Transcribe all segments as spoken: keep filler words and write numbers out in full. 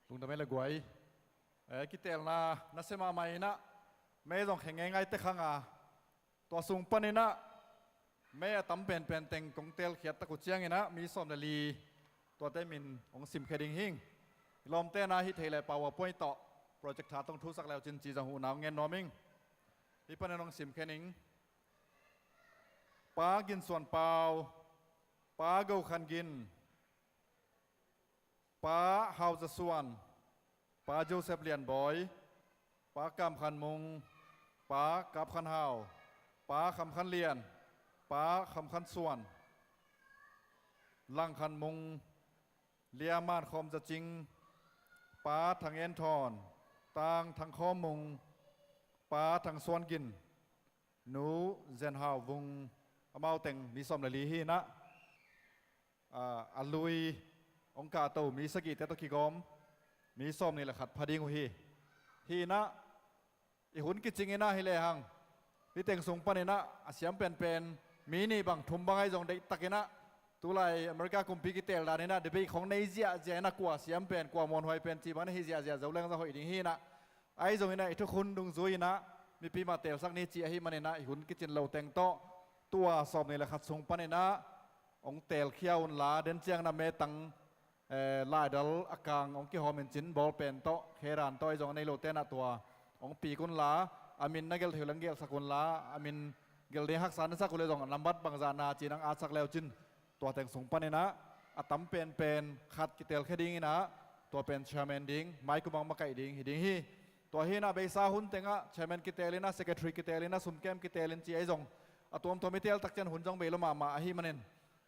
Lungdam ei le guai. Eh, kitelna nasia mahmah inah, mei zong khe ngeingai tek hang a, tua sung paninah mei a tam penpen teng kong telkhiat tak uh cianginah mi sawm le li tuate min hong simkhia ding hing. I lawmte na hih thei le PowerPoint tawh projector tawh thusak le uh cin ci zong huhna hong ngen nuam ing. Hih panin hong simkhia ning. Pa Gin Suan Pau, Pa Go Khan Gin, Pa Hau Za Suan, Pa Joseph Lian Bawi, Pa Kam Khan Mung, Pa Kap Khan Hau, Pa Kham Khan Lian, Pa Kham Khan Suan, Lang Khan Mung, Lia Man Khawm Za Cing, Pa Thang En Thawn, Tang Thang Khawm Mung, Pa Thang Suan Gin, Nu Zen Hau Vung, amau teng mi sawm le li hi inah, a, a lui hong kahto mi sagihte tawh kigawm mi sawm nih le khat pha ding uh hi. Hi inah, i hun kicing inah hi lehang, niteng sung paninah a siam penpen mi nih bang thum bang ahi zong deihtak inah, tulai America kumpi kitel dan inah debate khong nei ziahziah inah, kua siam pen, kua muanhuai pen ci bang na hi ziahziah zo leng za hoih ding hi inah. Ahi zong inah i thukhun dungzui inah mipi mah telsak ni ci ahih maninah i hun kicin lo teng tawh tua sawm nih le khat sung paninah hong telkhia unla, den cianginah metang, eh, laidal a kang hong kihawm in cin, bawlpen tawh, khedan tawh, ahi zong a nei lote inah tua hong pik unla, a min na gelh thei uh leng gelhsak unla, a min gelh ding haksa na sak uh le zong nambat bangzah na ci nang atsak le uh cin, tua teng sung paninah a tam penpen khat kitelkhia dinginah tua pen chairman ding, maikum bang makaih ding hi ding hi. Tua hi inah beisa hun tengah chairman kitel inah, secretary kitel inah, sumkem kitel in ci ahi zong a tuamtuam i tel tak ciang hun zong bei lo mahmah ahih manin,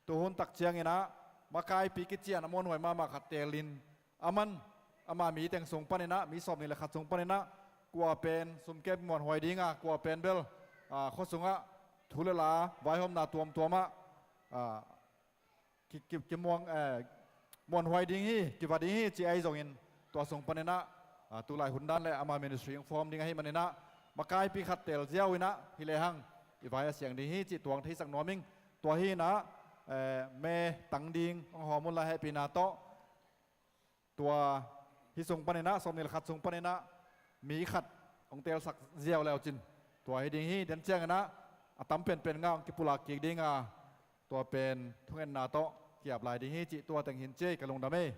tuhun tak cianginah makaipi kician a muanhuai mahmah khat telin, aman ama mi teng sung paninah, mi sawm nih le khat sung paninah kua pen sumkem muanhuai dinga, kua pen bel, a, khua sungah thu le la vaihawmna tuamtuamah, a, ki, ki, kimuang, eh, muanhuai ding hi, kiva ding hi ci ahi zongin, tua sung paninah, a, tulai hun dan le ama ministry hong form ding ahih maninah makaipi khat tel ziau inah hi lehang i vai a siang ding hi cih tuang theisak nuam ing. Tua hi inah, eh, metang ding hong hawm unla hehpihna tawh, tua hih sung paninah, sawm nih le khat sung paninah mi khat hong telsak ziau le uh cin, tua hi ding hi. Den cianginah a tam penpen ngah hong kipulak kik dinga, tua pen thungetna tawh kiap lai ding hi cih tua teng hin ci ei, ka lungdam ei.